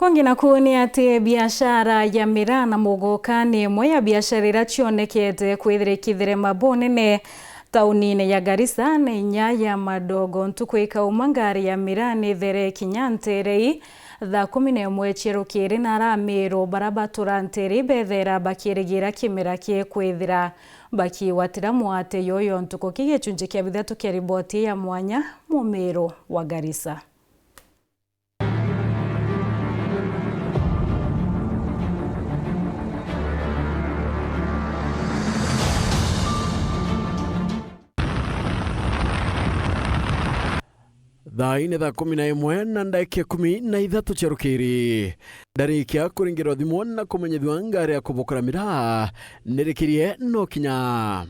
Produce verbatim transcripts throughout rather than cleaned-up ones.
Kungi naku ni ati biashara ya miraa na muguka ni imwe ya biashara iria cionekete kwithira ikitherema bunene taunine ya Garissa na inya ya Madogo. Ntuku ikauma ngari ya miraa ni ithere kinya nterei thaa kumi na imwe cia rukiri, na ara Amiru bara batura nterei bethera bakirigira kimera kikwithira bakigwatira mwate yoyo ntuku. Ki gicunji kia bithatu kia riboti ya mwanya Mumiru wa Garissa. Thaa ine thaa kumi na imwe na ndagika ikumi na ithatu cia rukiri, ndarikia kuringirwa thimu na kumenyithua ngari ya kubokora miraa nirikirie no kinya.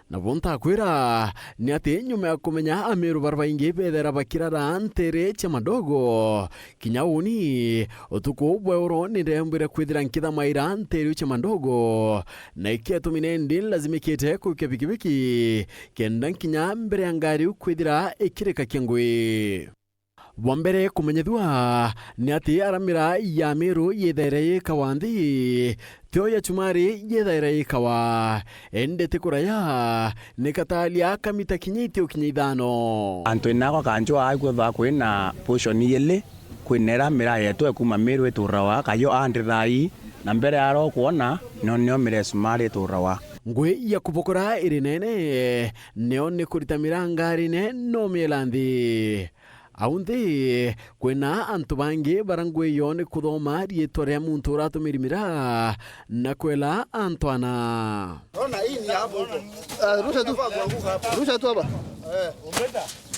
Nabo ntakwira ni ati nyuma ya kumenya Amiru bara baingi bethera bakirara ntere cia Madogo, kinya uni utuku bwa uro ni ndembwire kwithira nkithamaira ntere cia Madogo, na ikiatumine ndi lazimikite kuikia pikipiki kenda nkinya mbere ya ngari iu kwithira ikirikakia ngui. Bwa mbere kumenyethua ni ati ara miraa ya Miru yithaire yikawa nthi, tio ya Chumari yithaire yikawa. Indi ti kuraya, ni katalia kamita kinya itio kinya ithano. Antu inakwa kanjwa aigua kwina portion ijiri, kwina ira miraa yetu ekuma Miru iturawa, kayo andi thai, na mbere ya ro kwona, nio, nio miraa ya Chumari iturawa. Ngui ya kubokora iri nene, nio ni kurita miraa ngarine no miela nthi. Au nthi, kwina antu bangi bara ngui yo ni kuthoma riitwa ria muntu uratumiri miraa na kwela antu ana. Ona hii ni hapo huko. Ah, rusha tu. Rusha tu hapa.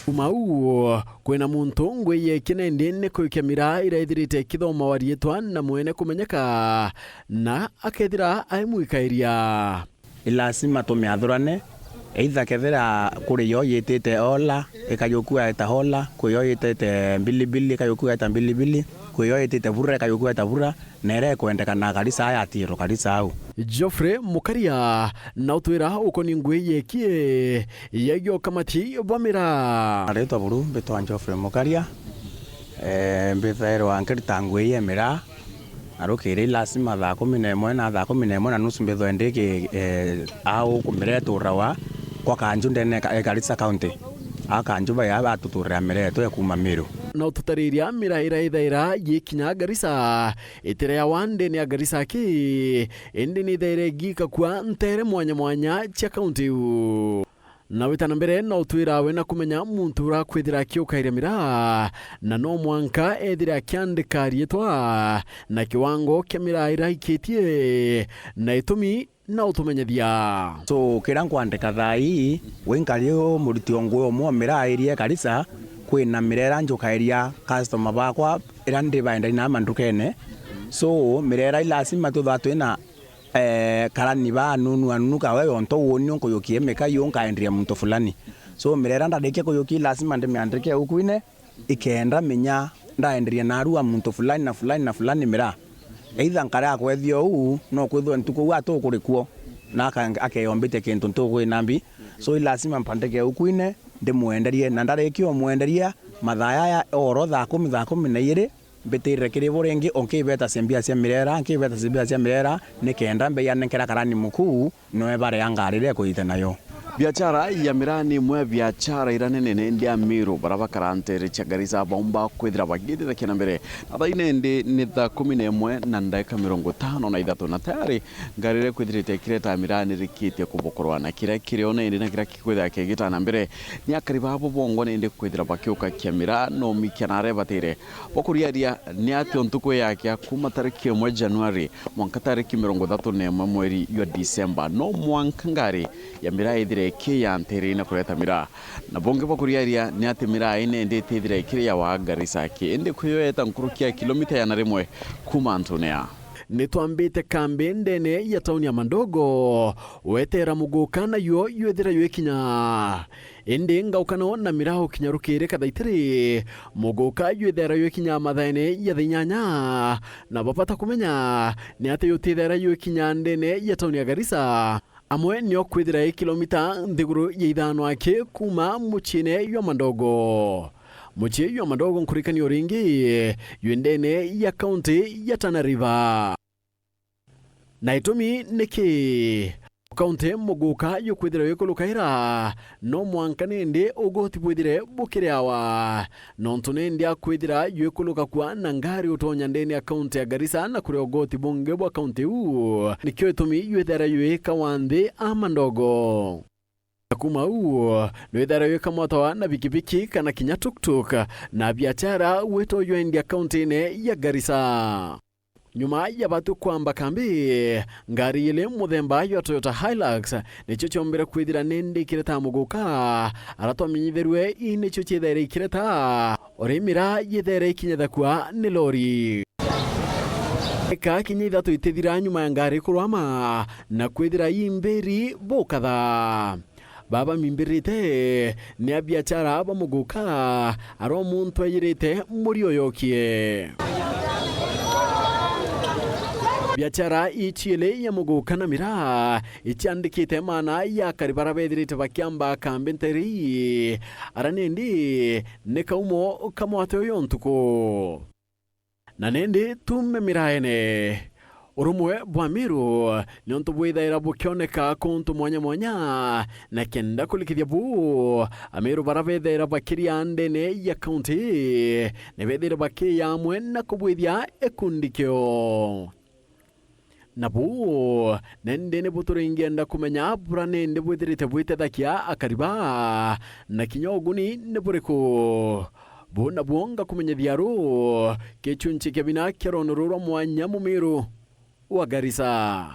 Kuma u, kwina muntu ngui yekine ndi ni kuikia miraa iraithirite ikithomawa riitwa na mwene kumenyeka, na akethira aimwikairia. Ni lazima tumiathurane, either kethira kuri yo yitite ola, ikayukua eta ola, kwi yo yitite mbilibili, ikayukua eta mbilibili, kwi yo yitite bura, ikayukua eta bura, na iria ikwendekana Karisa aya atirwe Karisa au. Geoffrey Mukaria na utwira ukoni ngui yekie yegio kamati bwa miraa. Aritwa buru mbitwa Geoffrey Mukaria, eh, mbithairwa nkirita ngui ya miraa. Na rukiri lazima thaa kumi na imwe na thaa kumi na imwe na nusu mbithwe ndiki, eh, au kumireturawa kwa kanju ndene ka, eh, Garissa County. A kanju baya batuturira mireto ya kuma Miru. Na ututariria miraa ira ithaira yikinya Garissa, itireawa ndene ya Garissa ki, indi ni ithaire gikakua ntere mwanya mwanya cia kaunti iu. Na wita na mbere no utwirawe na kumenya muntu urakwithira akiukairia miraa, na no mwanka ethire akiandika riitwa na kiwango kia miraa ira aikitie na itumi na utumenyethia. So, kira nkwandika thaa ii, wi nkari u muriti o ngui umwe o miraa irie Karisa, kwina miraa ira njukairia customer bakwa ira ndi baendani na mandukene. So, miraa ira i lazima twithwa twina eh, karani ba nunu anunu kawe yonto uuni unkuyukie mika yu nkaenderia muntu fulani. So, miraa ira ndarikia kuyukia lazima ndimiandike ukuine, ikenda menya ndaenderia narua muntu fulani na fulani na fulani miraa. Either nkare akwethia uu, no kwithwe ntuku uu atukurikwo, na aka-, akeyombitia kintu ntuku ina mbi. So, i lazima mpandike ukuine, ndimwenderie, na ndarikia umwenderia, mathaa yaya oro thaa kumi, thaa kumi na ijiri, mbitirire kiri bo ringi, unkibeta cimbia cia mirera, nkibeta cimbia cia mirera, nikenda mbeia nenkera karani mukuu, noe baria ngari iria ikuite nayo. Biachara ya miraa ni imwe ya biachara iria nene nene ndi Amiru, baria bakara ntere cia Garissa baumba kwithira bagitithakia na mbere. Na thaa ine ndi ni thaa kumi na imwe na ndagika mirongo itano na ithatu, na tayari ngari iria ikwithirite ikireta miraa ni rikitie kubokorwa, na kiria kiri o nindi na kiria kikwithira kigita na mbere ni akari babo bongwa nindi kwithira bakiukakia miraa na umikia na aria ibatire. Bwa kuriaria ni ati o ntuku yakia kuma tariki imwe Januari mwanka tariki mirongo ithatu na imwe mweri jwa Disemba, no mwanka ngari ya miraa ithire ikiya ntere na kureta miraa. Na bungi bwa kuriaria ni ati miraa ii nindi itithira ikiri ya wa Garissa aki, indi kwiyo yeta nkuruki ya kilomita igana rimwe kuma antune aa. Ni twambite kambi ndene ya tauni ya Madogo, wetera muguka nayo ywithira ywikinya. Indi ngaukano na miraa ukinya rukiri kathaitiri, muguka ywithaira ywikinya mathaene ya thaa inyanya, na bwa bata kumenya ni ati yutithaira ywikinya ndene ya tauni ya Garissa, amwe nio kwithira i kilomita nthiguru ya ithano aki kuma muciine jwa Madogo. Mucii jwa Madogo nkurikania uringi jwi ndene ya kaunti ya Tana River. Na itumi niki kaunti muguka yukwithira yikulukaira, no mwanka nindi ugoti bwithire bukiriawa. Nontu nindi akwithira yikuluka kwa na ngari utonya ndene ya kaunti ya Garissa na kuria ugoti bungi bwa kaunti iu, nikio itumi jwithira yikawa nthi a Madogo. Na kuma uu, nwithira yikamatwa na bikibiki kana kinya tuktuk, na biachara gwitwa jwendia kauntine ya Garissa. Nyuma ya batu kwamba kambi, ngari ili muthemba jwa Toyota Hilux nicio ciombire kwithira nindi ikireta muguka, ara twamenyithirue ii nicio ciithaire ikireta, uri mira yithaire ikinyithakua ni lori. Eka kinya ithatu itithira nyuma ya ngari kurwama na kwithira ii mbiri bukatha. Baba mimbirite ni abiachara ba muguka, arwa muntu ayirite muri uyokie. Biachara iciili ya muguka na miraa iciandikite maana ya akari bara bethirite bakiamba kambi nterii, ara nindi ni kaumo ka mwate uyu ntuku. Na nindi tuume miraene. Urumwe bwa Amiru niuntu bwithaira bukioneka kuntu mwanya mwanya, na kenda kurikithia buu, Amiru bara bethaira bakiria ndene ya kaunti, ni bethaira bakiya amwe na kubwithia ikundi kio. Na buu, nindi ni buturingienda kumenya bura nindi bwithirite bwitethagia akari baa, na kinya uguni ni buriku? Buu nabuo ngakumenyithia ru, gichunchi kia bina kia rwono ruru rwa mwanya Mumiru wa Garissa.